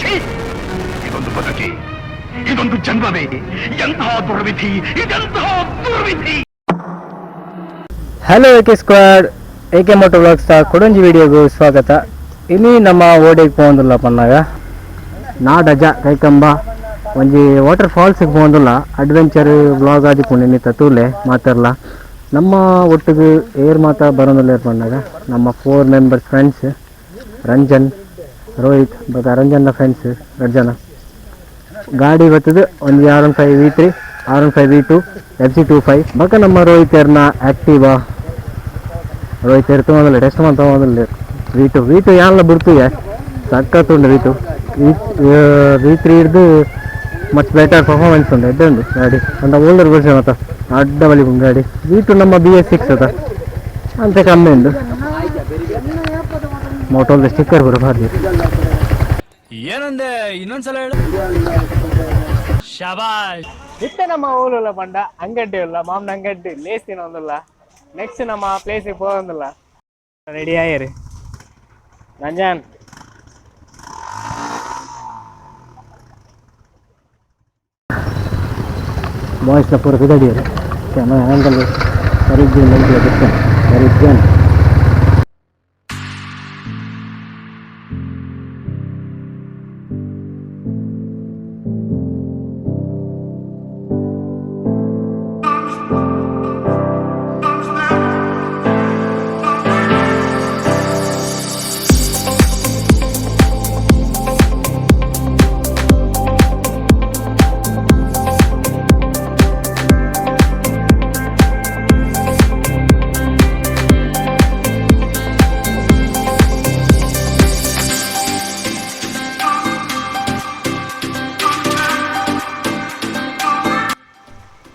ಛೀ! ಇದೊಂದು ಬದುಕಿ, ಇದೊಂದು ಜನ್ಮವೇ? ಎಂತಹ ದುರ್ವಿಧಿ, ಇದೆಂತಹ ದುರ್ವಿಧಿ! Hello A K squad, A K moto vlogs ಕೊಡೊಂಜಿ ವಿಡಿಯೋಗೂ ಸ್ವಾಗತ. ಇಲ್ಲಿ ನಮ್ಮ ಓಡೆಗೆ ಪೋಂದುಲ್ಲ ಪನ್ನಾಗ ನಾಡಜ ಕೈಕಂಬ ಒಂಜಿ ವಾಟರ್ ಫಾಲ್ಸ್ಗೆ ಪೋಂದುಲ್ಲ. ಅಡ್ವೆಂಚರ್ ವ್ಲಾಗ್ ಆದಿಪ್ಪುಂಡು ಇನ್ನಿತ್ತ ತೂಲೆ ಮಾತಾಡ್ಲ. ನಮ್ಮ ಒಟ್ಟಿಗೆ ಏರ್ ಮಾತ ಬರೋದಿಲ್ಲ ಪನ್ನಾಗ ನಮ್ಮ four members friends Ranjan, Rohit ಬೊಕ ರಂಜನ್ನ ಫ್ರೆಂಡ್ಸ್ ರಡ್ಡ್ ಜನ. ಗಾಡಿ ಬರ್ತದೆ ಒಂಜಿ R 15 V3, R 15 V2, FC 25, ಬೊಕ ನಮ್ಮ ರೋಹಿತ್ ಎರ್ನ ಆಕ್ಟಿವಾ. ರೋಹಿತ್ ಎರ್ ತಗೊಂಡಿಲ್ಲ, ಟೆಸ್ಟ್ ಮಾಡಿ ತಗೊಂಡಿಲ್ಲ. ವಿ ಟು, ವಿ ಟು ಯಾನ್ಲ ಬಿಡ್ತೀಯ, ಸಖತ್ ಉಂಡು ವಿ ಟು. ವಿ ತ್ರೀ ಹಿಡ್ದು ಮಚ್ ಬೆಟರ್ ಪರ್ಫಾರ್ಮೆನ್ಸ್ ಉಂಡು. ಎಡ್ಡೆ ಉಂಡು ಗಾಡಿ ಅಂಡ ಓಲ್ಡರ್ ವರ್ಷನ್ ಅತ್ತ, ಅಡ್ಡ ಬಲಿ ಉಂಡು ಗಾಡಿ. ವಿ ಟು ನಮ್ಮ BS 6 ಅತ್ತ, ಅಂತೆ ಕಮ್ಮಿ ಉಂಡು. ಮೋಟೋಲ್ದ ಸ್ಟಿಕ್ಕರ್ ಕೂಡ ಬಾರಿ. ಏನಂದೆ? ಇನ್ನೊಂದ್ಸಲ ಹೇಳು. ಶಬಾಷ್. ಇತ್ತೆ ನಮ್ಮ ಊರುಲ್ಲ ಪಂಡ ಅಂಗಡ್ಡಿ ಉಲ್ಲ, ಮಾಮನ ಅಂಗಡ್ಡಿ ಲೇಸ್ ತಿನ್ನೊಂದುಲ್ಲ. ನೆಕ್ಸ್ಟ್ ನಮ್ಮ ಪ್ಲೇಸಿಗೆ ಹೋಗೊಂದಿಲ್ಲ. ರೆಡಿ ಆಯಿರಿ ರಂಜಾನ್. ಬಾಯ್ಸ್ನ ಪೂರ ಕುದಡಿಯರು ಅಂಕಲ್ ಸರಿಜ್ಜನ್ ಸರಿಜ್ಜನ್.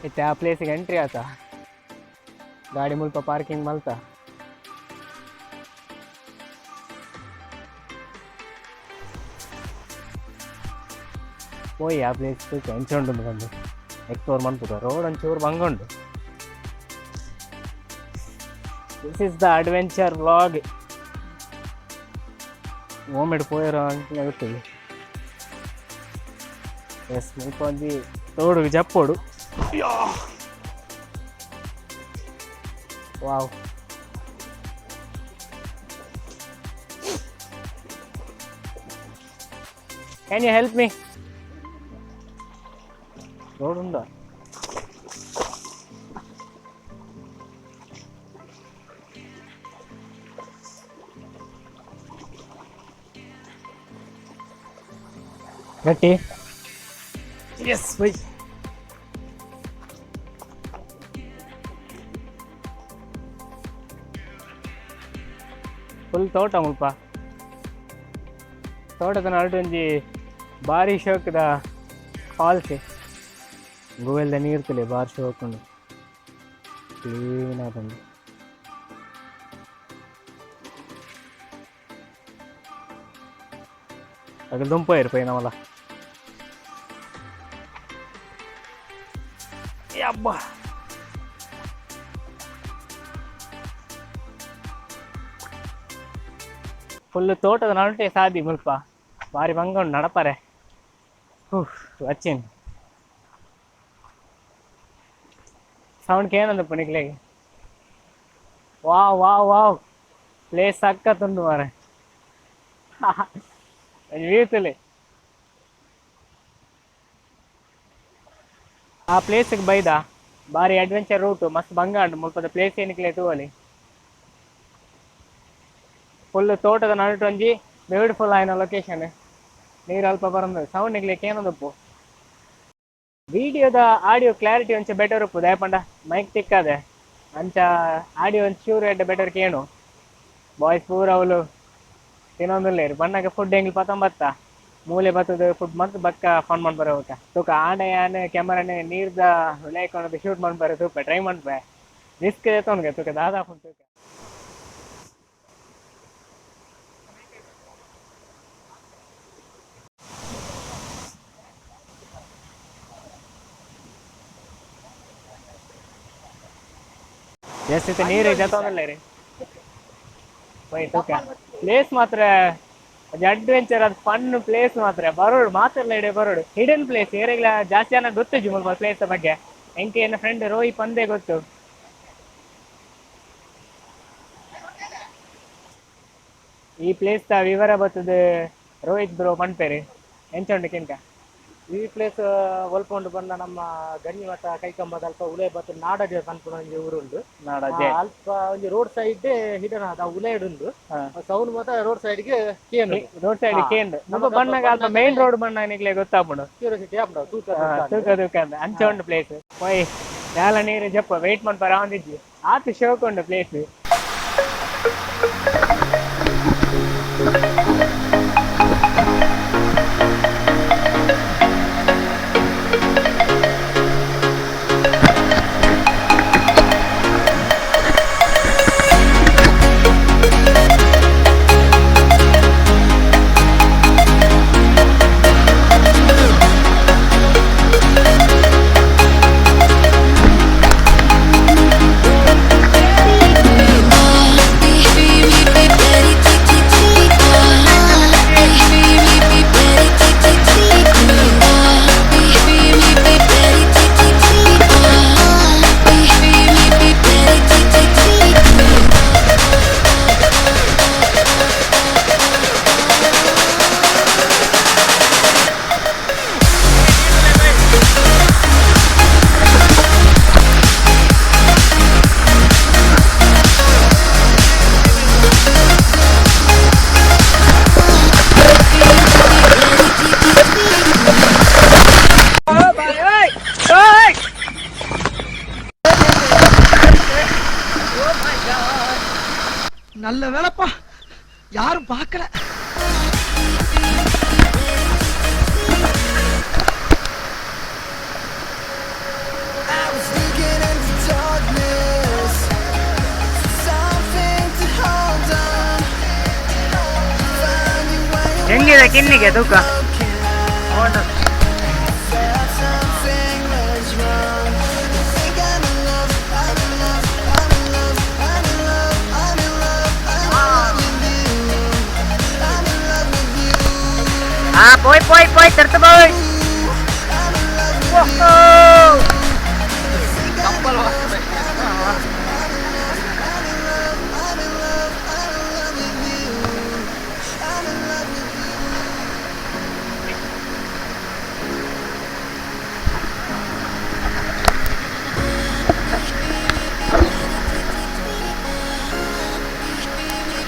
ಇತ್ತೆ ಆ ಪ್ಲೇಸಿಗೆ ಎಂಟ್ರಿ ಆತ. ಗಾಡಿ ಮುಲ್ಪ ಪಾರ್ಕಿಂಗ್ ಮಲ್ತ. ಪೋಯಿ ಆ ಪ್ಲೇಸ್ ಎಂಚ ಉಂಟು ಬಂದು ಎಕ್ಸ್ಪ್ಲೋರ್ ಮನ್ಪುಗ. ರೋಡ್ ಒಂಚೂರು ಬಂಗುಂಡು. This is the adventure vlog. ಓಮೆಡ್ ಪೋಯರ ಅಂತ ಆಗುತ್ತದೆ. ಎಸ್, ಮುಲ್ಪ ಒಂಜಿ ತೋಡು ಜಪ್ಪೋಡು. Wow. Can you help me? Road ఉందా? ಗಟ್ಟಿ. ಎಸ್ ಬೈ. ಫುಲ್ ತೋಟ ಮುಲ್ಪ. ತೋಟದ ನಡುಟು ಒಂಜಿ ಬಾರಿ ಶೋಕದ ಫಾಲ್ಸ್. ಗುವೆಲ್ದ ನೀರ್ತಲೆ ಬಾರಿ ಶೋಕ್ ಉಂಡು, ಕ್ಲೀನ್ ಆತುಂಡು. ಅಗಲ್ ದುಂಪೋಯೆರ್ ಪೋಯಿ ನಮಲ. ಯಬ್ಬಾ, ಫುಲ್ ತೋಟದ ನಡುಟೆ ಸಾದಿ ಮುಲ್ಪ. ಬಾರಿ ಬಂಗ ಉಂಡು ನಡಪರೆ. ವಚ್ಚಿನ್ ಸೌಂಡ್ ಕೇನಂದಪ್ಪ ನಿಕ್ಲೆಗ್? ವಾವ್ ವಾವ್ ವಾವ್, ಪ್ಲೇಸ್ ಸಖತ್ ಉಂಡು ಮಾರ್ರೆ. ವೀತಲೆ ಆ ಪ್ಲೇಸ್ಗೆ ಬೈದ. ಬಾರಿ ಅಡ್ವೆಂಚರ್ ರೂಟ್, ಮಸ್ತ್ ಬಂಗ ಉಂಡು ಮುಲ್ಪದ ಪ್ಲೇಸ್. ನಿಕ್ಲೆ ತೂವಲಿ, ಫುಲ್ ತೋಟದ ನಡುಟು ಒಂಜಿ ಬ್ಯೂಟಿಫುಲ್ ಆಯಿನ ಲೊಕೇಶನ್. ನೀರು ಅಲ್ಪ ಬರಂದು ಸೌಂಡ್ ನಿಕ್ಲೆ ಕೇನೊಂದುಪ್ಪು. ವಿಡಿಯೋದ ಆಡಿಯೋ ಕ್ಲಾರಿಟಿ ಒಂಚ ಬೆಟರ್ ಉಪ್ಪು, ದಾಯೆ ಮೈಕ್ ತಿಕ್ಕದೆ. ಅಂಚ ಆಡಿಯೋ ಒಂಚೂರು ಎಡ್ಡೆ ಬೆಟರ್ ಕೇಣು. ಬಾಯ್ಸ್ ಪೂರ ಅವಳು ತಿನ್ನೊಂದುಲ್ಲೇರು. ಬಣ್ಣಗ ಫುಡ್ ಎಂಗ್ಲು ಪತೊಂಬತ್ತ ಮೂಲೆ ಬತ್ತದ ಫುಡ್ ಮಂತ್ ಬಕ್ಕ ಫನ್ ಮನ್ಪರೆ. ಹೋಗ ತೂಕ ಆಂಡ ಯಾನ್ ಕ್ಯಾಮರಾನೆ ನೀರ್ದ ಉಲೈಕೊಂಡು ಶೂಟ್ ಮನ್ಪರೆ ತೂಪ, ಟ್ರೈ ಮನ್ಪೆ. ರಿಸ್ಕ್ ದೆತೊನ್ಗೆ ತೂಕ ದಾದ ಆಪುಂಡು ತೂಕ. ಎಸ್, ಇತ್ತೆ ನೀರು ಜತೊಂದುಲ್ಲೆರ್. ಪೋಯಿ ತೂಕ. ಪ್ಲೇಸ್ ಮಾತ್ರ ಒಂಜಿ ಅಡ್ವೆಂಚರ್ ಅದು ಫನ್ ಪ್ಲೇಸ್ ಮಾತ್ರ. ಬರೋಡು ಮಾತೆಲ್ಲ ಇಡೆ ಬರೋಡು. ಹಿಡನ್ ಪ್ಲೇಸ್, ಏರೆಗ್ಲ ಜಾಸ್ತಿ ಜನ ಗೊತ್ತಿಜ್ಜಿ ಮುಲ್ಪ ಪ್ಲೇಸ್ ಬಗ್ಗೆ. ಎಂಕೆ ಎನ್ನ ಫ್ರೆಂಡ್ ರೋಹಿ ಪಂದೆ ಗೊತ್ತು. ಈ ಪ್ಲೇಸ್ ದ ವಿವರ ಬರ್ತದೆ ರೋಹಿತ್ ಬ್ರೋ ಪನ್ಪೇರು ಎಂಚ ಉಂಡು ಕೆಂಕ. ಈ ಪ್ಲೇಸ್ ಒಲ್ಪ ಉಂಡು ಬಂದ ನಮ್ಮ ಗಣ್ಯಮಠ ಕೈಕಂಬದ ಅಲ್ಪ ಉಲೇ ಬತ್ತು ನಾಡಜೆ ಪನ್ಪುನ ಒಂಜಿ ಊರುಂಡು. ನಾಡಜೆ. ಅಲ್ಪ ಒಂಜಿ ರೋಡ್ ಸೈಡ್ ಹಿಡನ್ ಆದ ಉಲೇಡ್ ಉಂಡು. ಸೌಂಡ್ ಮಾತ್ರ ರೋಡ್ ಸೈಡ್ ಗೆ ಕೇನು. ರೋಡ್ ಸೈಡ್ ಕೇಂದ್ರ ನಮ್ಮ ಬಣ್ಣಗ ಅಲ್ಪ ಮೇನ್ ರೋಡ್ ಬಣ್ಣ ನಿಕ್ಲೆ ಗೊತ್ತಾಪುಂಡು. ಕ್ಯೂರಿಯಾಸಿಟಿ ಆಪುಂಡು ತೂಕ. ತೂಕ ತೂಕ ಅಂತ ಅಂಚ ಉಂಡು ಪ್ಲೇಸ್. ಪೋಯ್ ದಾಲ ನೀರು ಜಪ್ಪ ವೆಯ್ಟ್ ಮನ್ಪರ ಆವಂದಿಜ್ಜಿ, ಆತ್ ಶೋಕ್ ಉಂಡು ಪ್ಲೇಸ್. நல்ல வேலைப்பா யாரும் பார்க்கல. ಹೆಂಗಿದೆ ಕಿನ್ನಿಗೆ ತೂಕ? ಹಾ ಪೋಯ್ ಪೋಯ್ ಪೋಯ್ ತಿರ್ತು ಪೋಯ್.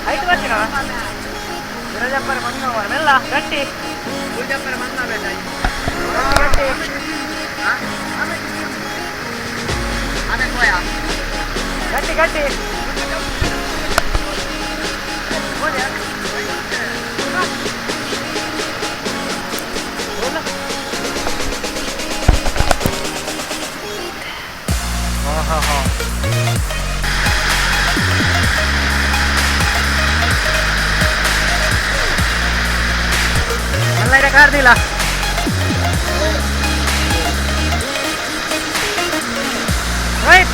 ಆಯ್ತು ಬರ್ತೀನ ಮಣ್ಣು ಮೆಲ್ಲ ಗಟ್ಟಿ ಗಟ್ಟಿ ಗಟ್ಟಿ. ಎಲ್ಲ ಕಾರ್ದಿಲ್ಲ. ರೈಟ್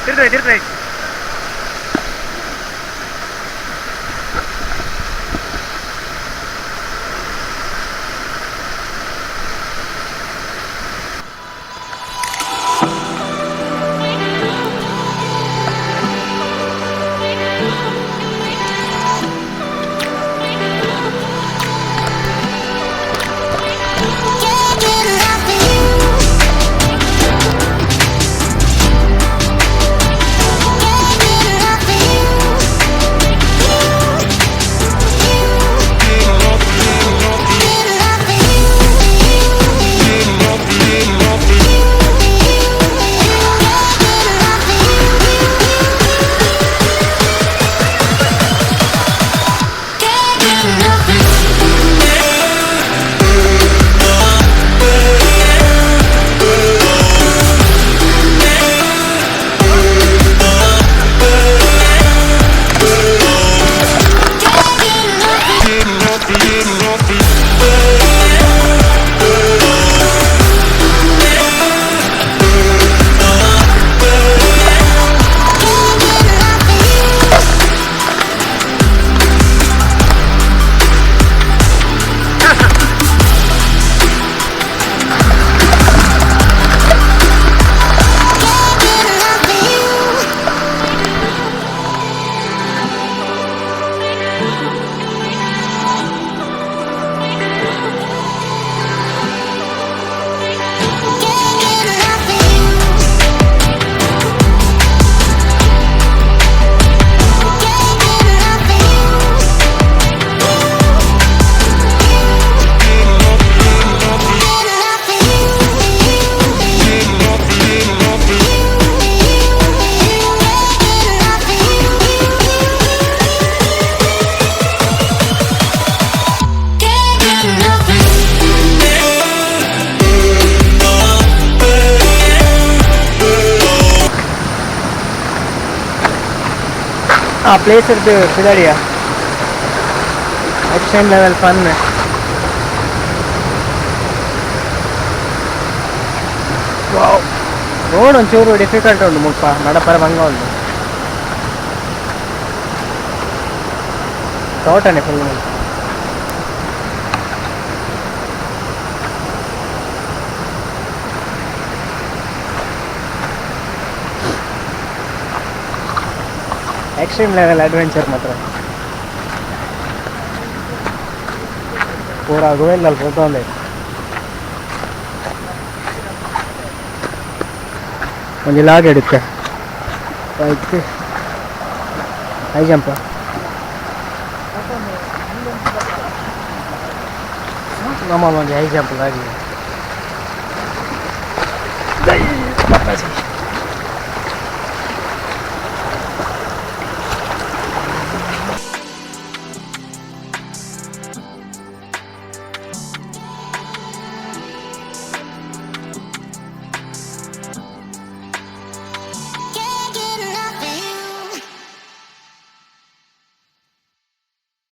ತಿರ್ದು ತಿರ್ದು. Can't get enough of you. ಆ ಪ್ಲೇಸ್ ಇರ್ದು ಪಿದಾಡಿಯ. Extreme level fun. Road ಒಂಚೂರು ಡಿಫಿಕಲ್ಟ್ ಉಂಟು ಮುಲ್ಪ, ನಡಪರ ಬಂಗ ಉಂಟು. ತೋಟನೆ ಫುಲ್. ಎಕ್ಸ್ಟ್ರೀಮ್ ಲೆವೆಲ್ adventure ಮಾತ್ರ. ಪೂರಾ ಗೋವಿಂದಲ್ಲಿ ಫೋಟೋ ಒಂದೇ. ಒಂಜಿ ಲಾಗ್ ಎಡುತ್ತೆ. Bike high jump. ನಮ್ಮ ಒಂಜಿ ಹೈ ಜಂಪ್ ಲಾಗಿ.